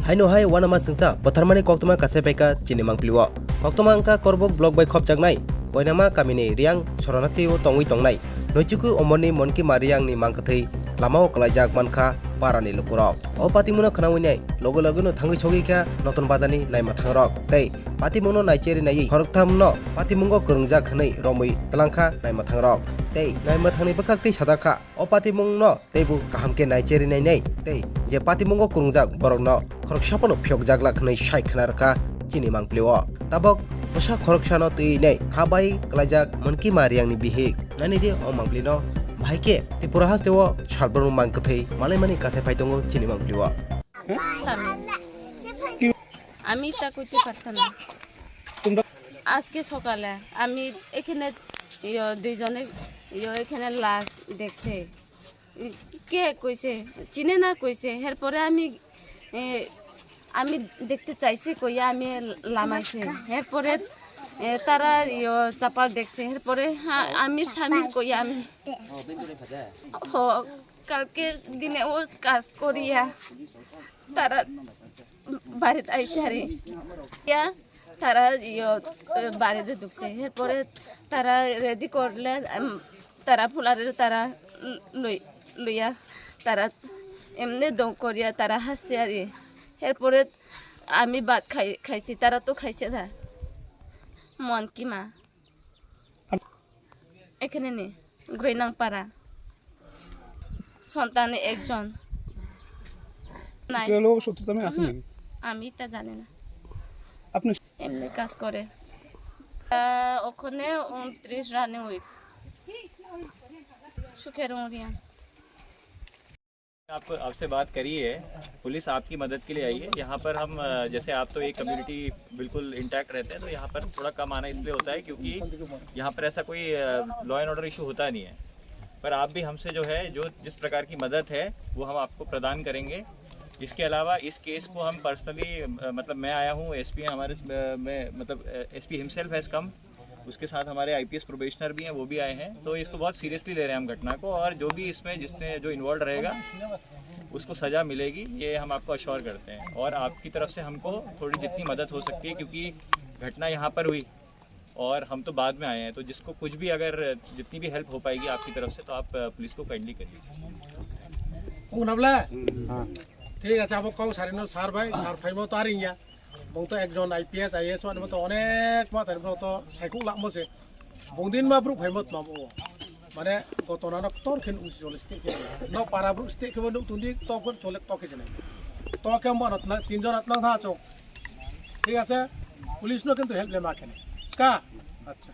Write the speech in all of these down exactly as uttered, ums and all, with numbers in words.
Haino hai uanama chwngsa bwtharmani koktwma kasai paikha chini mangpili-o. Koktwma wngkha Korbok block bai khopjaknai Koinama kamini Riang Soronati-o tongwi tongnai Noichuku Omorni Monkima Riangni mangkwthwi lamao kwlaijak mankha parani lukurok. O patimungno khwnawi nai loge logeno thangwi sogwi kha Notun Bazarni naima thangrok tei patimungno naicheri naiwi khoroktham no patimungo kwrwngjak hwnwi romwi twlangkha naima thangrok tei naima thangni bwkhak tei sajakha. O patimungno teibo kaham khe naicheri nainai tei je patimungo kwrwngjak borokno khoroksa phano phiyokjak lak hwnwi sai khna rwkha chini mangpili-o. Tabok bwsa khoroksano twi nai kha bai kwlaijak Monkima Riangni bihik. Nani di o mangpilino bahai khe Tripura hasteo salbrumno mangkwthwi malaimani kasai phai tongo chini mangpili-o. স্বামী। আমি তা করতে পারতাম না। আজকে সকালে আমি এখানে, ইয়ো, দুইজনে, ইয়ো, এখানে লাশ দেখছে। কে কইছে? চিনে না কইছে। এরপরে আমি, এ, আমি দেখতে চাইছি কইয়া আমি লামাইছি। এরপরে, এ, তারা, ইয়ো, চাপাল দেখছে। এরপরে, হ্যাঁ, আমি স্বামীর কইয়া আমি, হ, কালকে দিনে ও কাজ করিয়া তারা বাড়িতে আইসে আরে। ইয়া, তারা, ইয়ো, বাড়িতে ঢুকছে। এরপরে তারা রেডি করলে, উম, তারা ফুলারে তারা লই-, লইয়া তারা এমনি দম করিয়া তারা হাসছে আরে। এরপরে আমি ভাত খাই-, খাইছি, তারা তো খাইছে না। মন কি মা? এখানে নেই, গ্রৈনাংপাড়া। সন্তান একজন নাই। এগুলো শত্রুতা আমি আছে হুম, নাকি? আমি তা জানি না। আপনি এমনি কাজ করে। তা ওখানে ঊনত্রিশ রানিং উইক। সুখের উড়িয়া। आपको, आपसे बात करी है, पुलिस आपकी मदद के लिए आई है। यहाँ पर हम, अ, जैसे आप तो एक कम्युनिटी बिल्कुल इंटैक्ट रहते हैं, तो यहाँ पर थोड़ा कम आना इसलिए होता है क्योंकि यहाँ पर ऐसा कोई, अ, लॉ एंड ऑर्डर इशू होता नहीं है। पर आप भी हमसे जो है, जो जिस प्रकार की मदद है, वो हम आपको प्रदान करेंगे। इसके अलावा इस केस को हम पर्सनली, अ, मतलब मैं आया हूँ, एसपी हमारे, अ, में, मतलब, अ, एसपी हिमसेल्फ हैज़ कम, उसके साथ हमारे आईपीएस प्रोबेशनर भी हैं, वो भी आए हैं। तो इसको बहुत सीरियसली ले रहे हैं हम घटना को, और जो भी इसमें जिसने जो इन्वॉल्व रहेगा उसको सज़ा मिलेगी, ये हम आपको अश्योर करते हैं। और आपकी तरफ से हमको थोड़ी जितनी मदद हो सकती है, क्योंकि घटना यहाँ पर हुई और हम तो बाद में आए हैं, तो जिसको कुछ भी अगर जितनी भी हेल्प हो पाएगी आपकी तरफ से तो आप, अ, पुलिस को काइंडली करिए। Kung nabla? Thik ache, abo kok sarino sar bai, sar phaimo to aring ya. Bong to ekjon I P S, I A S wani to onek ma tani bro to saikuk lakmo se. Bong din ma bro phaimo tma bo. Mane gotona no tor khen usi chole state khe. No para bro state khe bo nuk tundi to khen chole to khe jene. To khe mo na tin jon atlang tha chok. Thik ache? Police no kintu help le ma khene. Ska? Acha.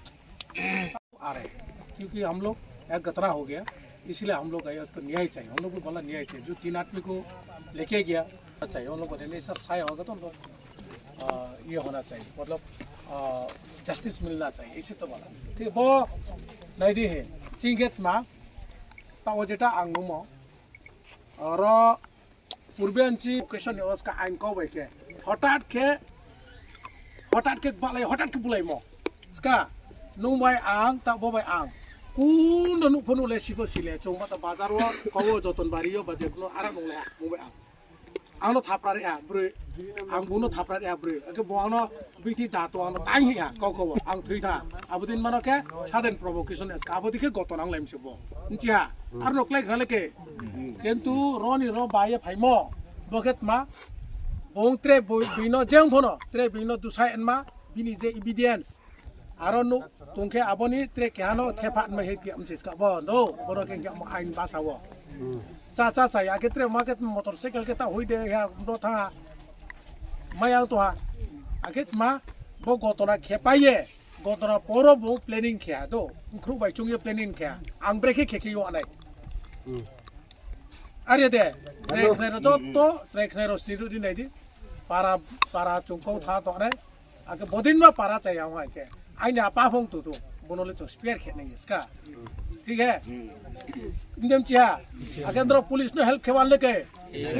आ रहे हैं, क्योंकि हम लोग एक गतरा हो गया, इसीलिए हम लोग आए, उसको न्याय चाहिए। हम लोग को बोला न्याय चाहिए, जो तीन आदमी को लेके गया चाहिए, हम लोग को देने सर साय होगा तो हम लोग, आ, ये होना चाहिए, मतलब, आ, जस्टिस मिलना चाहिए, इसे तो बोला। ठीक है, वो नहीं दी है, चिंगेत मा, ता वो जेटा आंगुमो, और Purbe anchi occasion ni oska ain kau bai khe. Hotat khe, hotat khe balai, hotat khe bulai mo. Ska, nung bai ang, ta bo bai ang. Kuno nuk phonu le sibo sile, chung mata bazar wo, kowo joton bari yo, ba jekuno ara nung le, nung bai ang. Ang no thapra re a, bro. Ang buno thapra re a, bro. Ake bo ang no Biti da to ano tang hi ya, kau kau ang thui tha. Abo din mano khe sudden provocation es ka. Abo dikhe goto nang lem se bo. Nchi ha. Ar no klek rale ke. Kentu roni ro ba ye phai mo. Bo khe tma. Bong tre bo bino jeng phono. Tre bino dusai enma. Bini je evidence. Aro no tongkhe aboni tre kehano thepha ma he tiam sis ka bo. No, bono khe mo ain basa wo. Cha cha cha ya khe tre ma khe motorcycle khe ta hui de ya do tha. Mayang to ha. Akhe ma bo gotona khe paye. Gotona poro bo planning khe do. Khru bai chung ye planning khe. Ang bre khe khe khe yo anai. Are de. Sre khne ro jotto, sre khne ro sri ru di nai di. Para, para chung kau tha to nai. Ake bodin ma para chaya hong ake. Aini apa hong tu tu. Bono le chos pier khe nai ska. Thik hai? Indem chiha. Ake andro police no help khe wan le ke.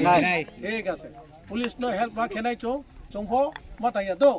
Nai. Thik ase. Police no help ma khe nai chung. Chung pho ma ta ya do.